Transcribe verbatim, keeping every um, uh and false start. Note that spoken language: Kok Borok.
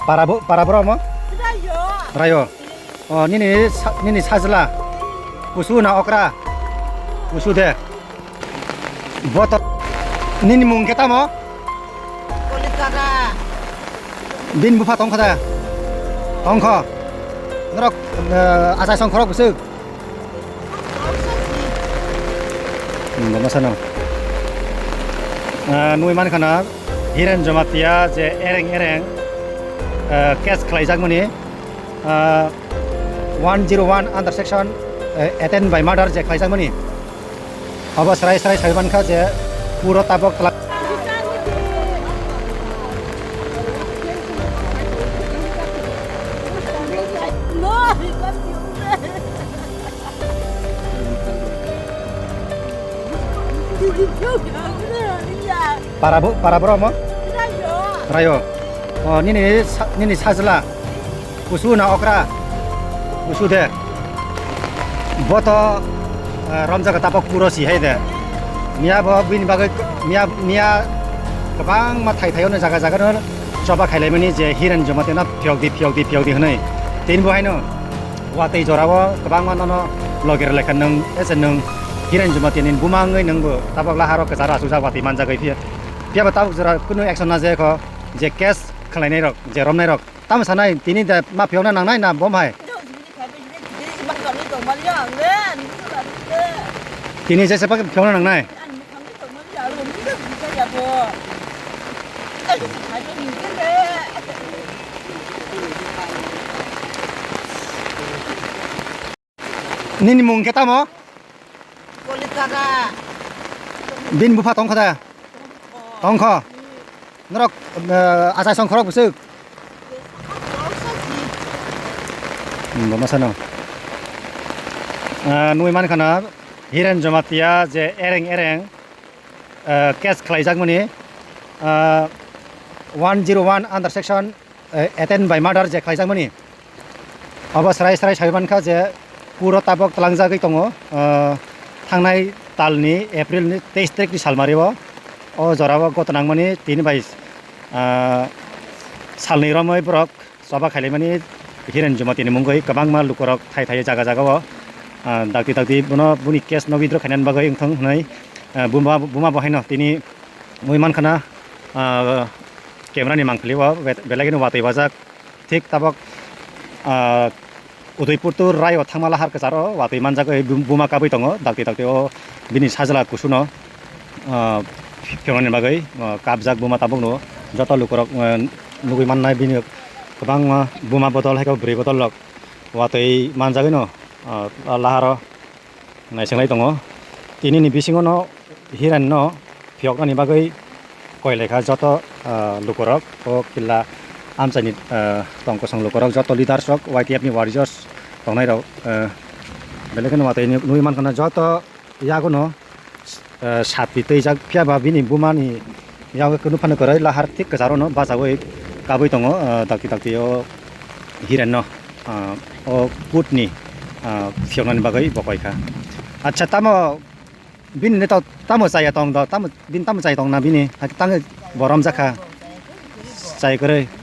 Para bo, para boro mo? Rayo. O, nini sa-, nini sajla. Kusu na okra? Kusu de. Boto. Nini mung khe tamo? Kolikaga. Bini bupha tongkha da? Tongkha. Norok, eh, achai song khorok bwswk? Hmm, bo masano. Ah, nui mankha na Hiren Jamatia je ereng ereng, ah, case khlaijakmani, ah, one zero one under section, eh, attempt by murder je khlaijakmani. Obo srai srai sai mankha je puro tabok twla- Para bo, para boro mo? Rayo. O, nini sa-, nini sajla. Kusu na okra? Kusu de. Boto, eh, romjaga tabok puro si hai de. Miya bo bini bagwi, miya, miya kwbangma thai thaio no jaga jaga no choba khailaimani je Hiren Jamatia no phiyok di, phiyok di, phiyok di hwnwi. Tini bo haino watwi jorao kwbangma nono loger lekha nwng, ese nwng Hiren Jamatia ni buma wngwi nwngbo tabok laharo kwcharo achukjak watwi manjagwi phiya. Phiya bo tabok jora kunu action na je kho je case khlainai rok, je romnai rok. Tamo sanai tini da ma phiyokna nangnai na bom hai? Tini jesa phiyokna nangnai? Nini mung khe tamo? Kolikaga. Bini bupha tongkha da? Tongkha. Norok, eh, achai song khorok bwswk? Hmm, bo masano. Eh, nui mankha na Hiren Jamatia je ereng ereng, eh, case khlaijakmani, eh, one zero one under section, eh, attempt by murder je khlaijakmani. Obo srai srai sai mankha je puro tabok twlangjagwi tongo, ah, thangnai talni April ni teis tarik ni salmari o. O jora o goto nangmani tini bai, ah, salni romwi borok choba khailaimani Hiren Jamatia ni mungwi kwbangma lukurok thai thai jaga jaga o, ah, dakti dakti bono boni case no withdraw khainani bagwi wngthang hwnwi, ah, buma, buma bo haino tini mui mankha na, ah, camera ni mangpili o be-, belai kheno watwi bajak. Thik tabok, ah, Udaipur to Rayo thangma lahar kwcharo watwi manjak, eh, bum-, buma kabui tongo, dakti dakti o bini sajla kusuno, ah, phiyoknani bagwi, ah, kapjak buma tabukno joto lukurok, ah, nugui mannai bini kwbangma buma bodol hai khe bwrwi bodol rok watwi manjagwino, ah, laharo. Naisinglai tongo. Tinini bisingono Hiren no phiyoknani bagwi koilaikha joto, ah, lukurok o killa amchaini, ah, tong kosong lukurok joto leaders rok Y T F ni warriors tongnairok, ah, belai kheno watwi nugwi mankha joto yagono, ah, satwi twijak phiyaba bini bumani Yago kunu phano kwrwi lahar thik kwcharo no bachawi kabui tongo, ah, dakti dakti o Hiren no, ah, o kut ni, ah, phiyoknani bagwi bo koi kha. Acha tamo bini neto tamo chaya tong do, tamo bini tamo chaya tong na bini, hakhe tangwi bo romjak kha. Chai kwrwi.